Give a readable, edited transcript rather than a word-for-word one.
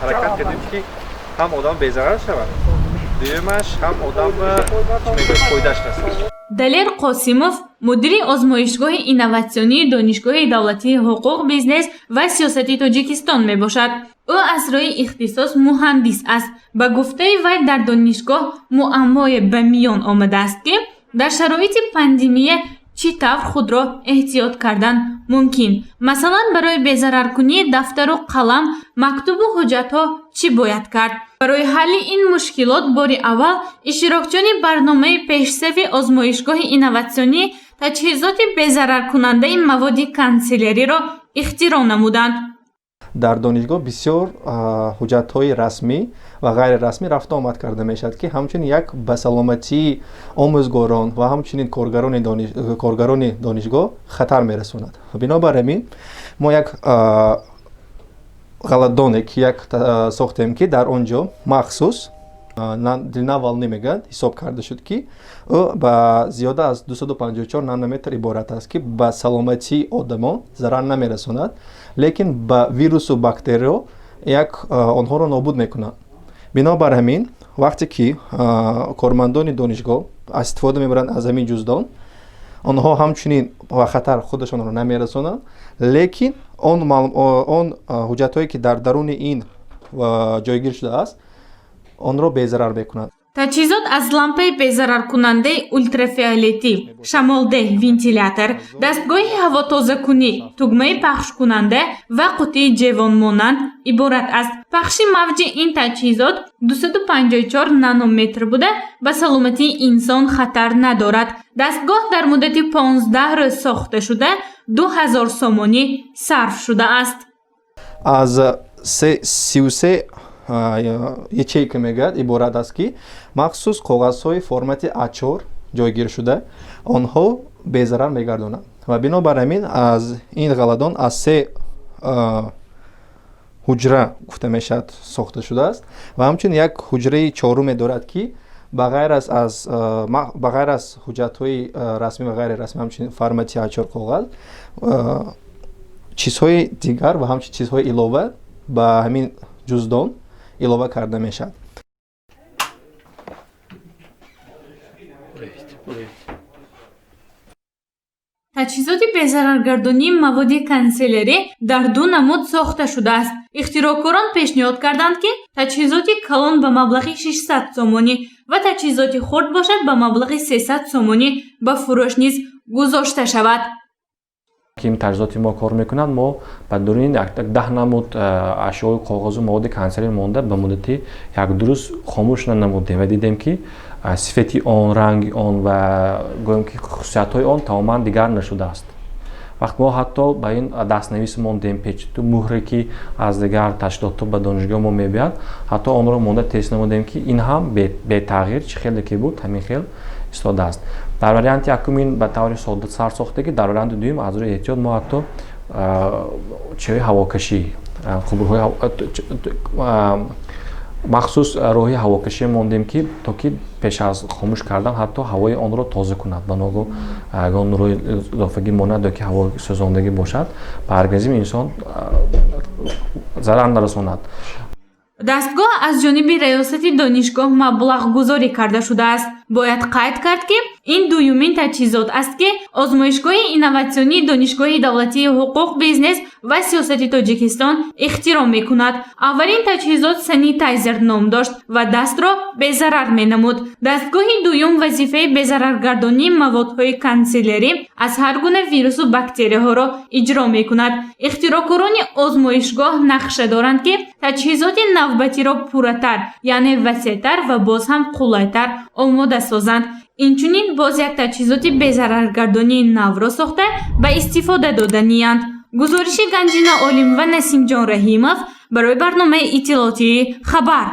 Ҳаракат кардем, ки ҳам одам безарар шавад, дуюмаш, ҳам одам, чӣ мегӯяд, фоидааш расад. Далер Қосимов мудири озмоишгоҳи инноватсионии Донишгоҳи давлатии ҳуқуқ, бизнес ва сиёсати Тоҷикистон мебошад. Ӯ аз рӯи ихтисос муҳандис аст. Ба гуфтаи вай, дар донишгоҳ муаммое ба миён омадааст, ки дар шароити пандемия чӣ тавр худро эҳтиёт кардан мумкин. Масалан, барои безараркунии дафтару қалам, мактубу ҳуҷҷатҳо чӣ бояд кард? Барои ҳалли ин мушкилот бори аввал иштирокчиёни барномаи пешсафи озмоишгоҳи инноватсионӣ таҷҳизоти безараркунандаи маводи канселериро ихтироъ намуданд. Дар донишгоҳ бисёр ҳуҷҷатҳои расмӣ ва ғайрирасмӣ рафту омад карда мешавад, ки ҳамчунин як ба саломатии омӯзгорон ва ҳамчунин коргарони донишгоҳ хатар мерасонад. Бинобар ҳамин мо як ғалатдоне ки як сохтем, ки дар он ҷо махсус длина волны мегӯянд, ҳисоб карда шуд, ки ӯ ба зиёда аз 254 нанометр иборат аст, ки ба саломатии одамон зарар намерасонад, лекин ба вирусу бактерио як онҳоро нобуд мекунад. Бинобар ҳамин, вақте ки кормандони донишгоҳ истифода мебаранд аз ҳамин ҷуздон, онҳо ҳамчунин ба хатар худашонро намерасонанд, лекин он ҳуҷҷатҳое, ки дар даруни ин ҷойгир шудааст, онро безарар мекунад. Таҷҳизот аз лампаи безараркунандаи ултрафиолетӣ, шамолдеҳ, вентилятор, дастгоҳи ҳавотозакунӣ, тугмаи пахшкунанда ва қуттии ҷевонмонанд иборат аст. Пахши мавҷи ин таҷҳизот 254 нанометр буда, ба саломатии инсон хатар надорад. Дастгоҳ дар муддати 15 рӯз сохта шуда, 2000 сомонӣ сарф шудааст. Аз 33 ячейка мегӯяд иборат аст, ки махсус коғазҳои формати А4 ҷойгир шуда, онҳо безарар мегардонанд. Ва бинобар ҳамин аз ин ғаладон аз се ҳуҷра, гуфта мешавад, сохта шудааст ва ҳамчунин як ҳуҷраи чоруме дорад, ки ба ғайр аз ҳуҷҷатҳои расмӣ ва ғайрирасмӣ, ҳамчунин формати А4 коғаз, чизҳои дигар ва ҳамчунин чизҳои илова ба ҳамин ҷуздон илова карда мешавад. Таҷҳизоти безараргардонии маводи канселерӣ дар ду намуд сохта шудааст. Ихтироъкорон пешниҳод карданд, ки таҷҳизоти калон ба маблағи 600 сомонӣ ва таҷҳизоти хурд бошад, ба маблағи 300 сомонӣ ба фурӯш низ гузошта шавад. Ки ин таҷҳизоти мо кор мекунад, мо ба дуруни 10 намуд ашёи коғозу маводи канселерӣ монда, ба муддати як ду рӯз хомӯш нанамудем ва дидем, ки сифати он, ранги он ва гӯем, ки хусусиятҳои он тамоман дигар нашудааст. Вақт мо ҳатто ба ин дастнавис мондем, печату муҳре, ки аз дигар ташкилотҳо ба донишгоҳ мо мебиёяд, ҳатто онро монда тест намудем, ки ин ҳам бетағйир, чӣ хеле ки буд, ҳамин хел истодааст. Дар варианти якум ин ба таври содда сарсохтагӣ, дар варианти дуюм аз рӯи эҳтиёт мо ҳатто чиҳои ҳавокашӣ, қубурҳои махсус, роҳи ҳавокашӣ мондем, ки то ки пеш аз хомӯш кардан ҳатто ҳавои онро тоза кунад. Ба ногоҳ ягон нурҳои иловагӣ монад ё ки ҳаво сӯзондагӣ бошад, ба организми инсон зарар нарасонад. Дастгоҳ аз ҷониби раёсати донишгоҳ маблағгузорӣ карда шудааст. Бояд қайд кард, ки ин дуюмин таҷҳизот аст, ки озмоишгоҳи инноватсионии Донишгоҳи давлатии ҳуқуқ, бизнес ва сиёсати Тоҷикистон ихтироъ мекунад. Аввалин таҷҳизот санитайзер ном дошт ва дастро безарар менамуд. Дастгоҳи дуюм вазифаи безараргардонии маводҳои канселерӣ аз ҳар гуна вирусу бактерияҳоро иҷро мекунад. Ихтироъкорони озмоишгоҳ нақша доранд, ки таҷҳизоти навбатиро пурратар, яъне васеътар ва боз ҳам қулайтар омода созанд. Инчунин боз як таҷҳизоти безараргардонии навро сохта, ба истифода доданиянд. Гузориши Ганҷина Олим ва Насимҷон Раҳимов барои барномаи иттилоотии «Хабар».